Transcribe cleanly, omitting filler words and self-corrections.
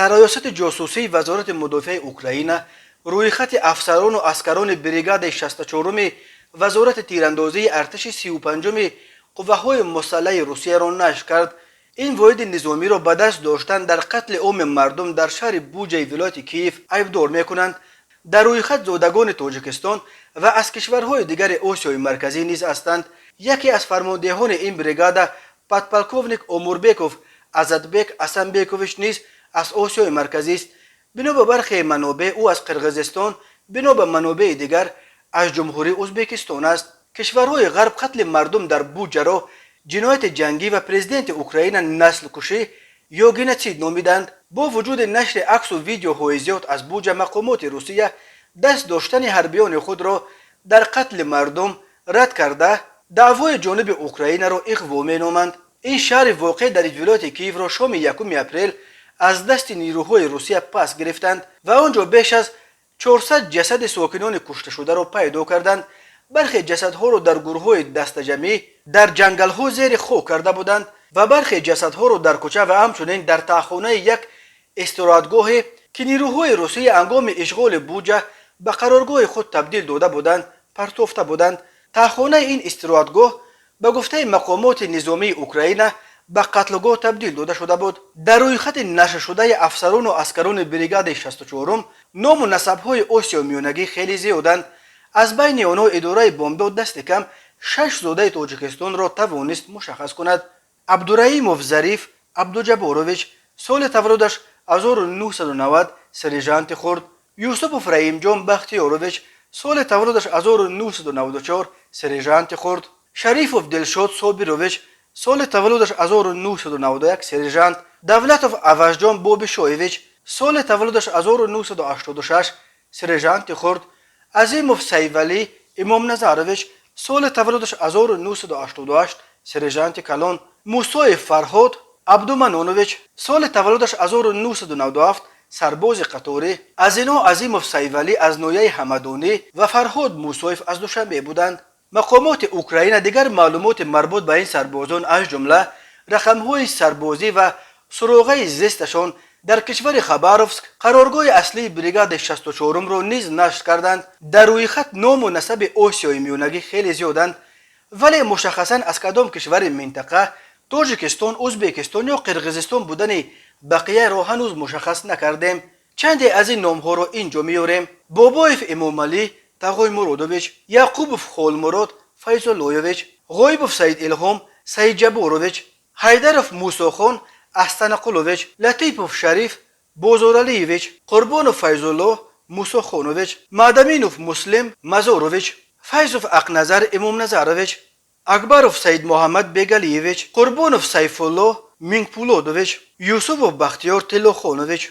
Сарраёсати ҷосусии Вазорати мудофиаи Украина рӯйхати афсарону аскарони бригадаи 64-уми Вазорати тирандозии артиши 35-уми қувваҳои мусаллаҳи Русияро нашр кард. Ин воҳиди низомиро ба даст доштан дар қатли оми мардум дар шаҳри Буҷаи вилояти Киев айбдор мекунанд. Дар рӯйхат зодагони Тоҷикистон ва аз кишварҳои дигари Осиёи Марказӣ низ ҳастанд. Яке аз фармондеҳони ин бригада, подполковник Омурбеков Азатбек Асанбекович, низ аз Осиёи Марказист. Бино ба бархе манобеъ, ӯ аз Қирғизистон, бино ба манобеи дигар, аз Ҷумҳурии Ӯзбекистон аст. Кишварҳои Ғарб қатли мардум дар Буҷаро ҷинояти ҷангӣ ва президенти Украина наслкушӣ ё геноцид номиданд. Бо вуҷуди нашри аксу видеоҳои зиёд аз Буҷа, мақомоти Русия даст доштани ҳарбиёни худро дар қатли мардум рад карда, даъвои ҷониби Украинаро иғво меноманд. Ин шаҳри воқеъ дар вилояти Киевро шоми 1 апрел аз дасти нирӯҳои Русия пас гирифтанд ва он ҷо беш аз 400 ҷасади сокинони кушташударо пайдо карданд. Бархе ҷасадҳоро дар гурӯҳҳои дастаҷамъӣ дар ҷангалҳо зери хок карда буданд ва бархе ҷасадҳоро дар кӯча ва ҳамчунин дар таҳхонаи як истироҳатгоҳе, ки нирӯҳои Русия ҳангоми ишғоли Буҷа ба қароргоҳи худ табдил дода буданд, партофта буданд. Таҳхонаи ин истироҳатгоҳ, ба гуфтаи мақомоти низомии Украина, ба қатлгоҳ табдил дода шуда буд. Дар рӯйхати нашршудаи афсарону аскарони бригадаи 64-ум ному насабҳои Осиёи Миёнагӣ хеле зиёданд. Аз байни онҳо идораи Бомдод дасти кам шаш зодаи Тоҷикистонро тавонист мушаххас кунад. Абдураимов Зариф Абдуҷабборович, соли таваллудаш 1990, сержанти хурд. Юсупов Раимҷон Бахтиёрович, соли таваллудаш 1994, сержанти хурд. Шарифов Дилшод Собирович, соли таваллудаш 1991, сержант. Давлатов Авазҷон Бобишоевич, соли таваллудаш 1986, сержанти хурд. Азимов Сайвалӣ Имомназарович, соли таваллудаш 1988, сержанти калон. Мусоев Фарҳод Абдуманонович, соли таваллудаш 1997, сарбози қаторӣ. Аз инҳо Азимов Сайвалӣ аз ноҳияи Ҳамадонӣ ва Фарҳод Мусоев аз Душанбе буданд. Мақомоти Украина дигар маълумоти марбут ба ин сарбозон, аз ҷумла рақамҳои сарбозӣ ва суроғаи зисташон дар кишвари Хабаровск, қароргоҳи аслии бригадаи 64-умро низ нашр карданд. Дар рӯйхат ному насаби Осиёи Миёнагӣ хеле зиёданд, вале мушаххасан аз кадом кишвари минтақа, Тоҷикистон, Ӯзбекистон ё Қирғизистон будани бақияро ҳанӯз мушаххас накардем. Чанде аз ин номҳоро ин ҷо меёрем: Бобоев Эмомалӣ Тағоймуродович, Яқубов Холмурод Файзуллоевич, Ғоибов Саид Илҳом Саидҷабборович, Ҳайдаров Мусохон Астанақулович, Латипов Шариф Бозоралиевич, Қурбонов Файзуллоҳ Мусохонович, Маъдаминов Муслим Мазорович, Файзов Ақназар Имомназарович, Акбаров Саидмуҳаммад Бегалиевич, Қурбонов Сайфуллоҳ Мингпулодович, Юсупов Бахтиёр Тиллохонович.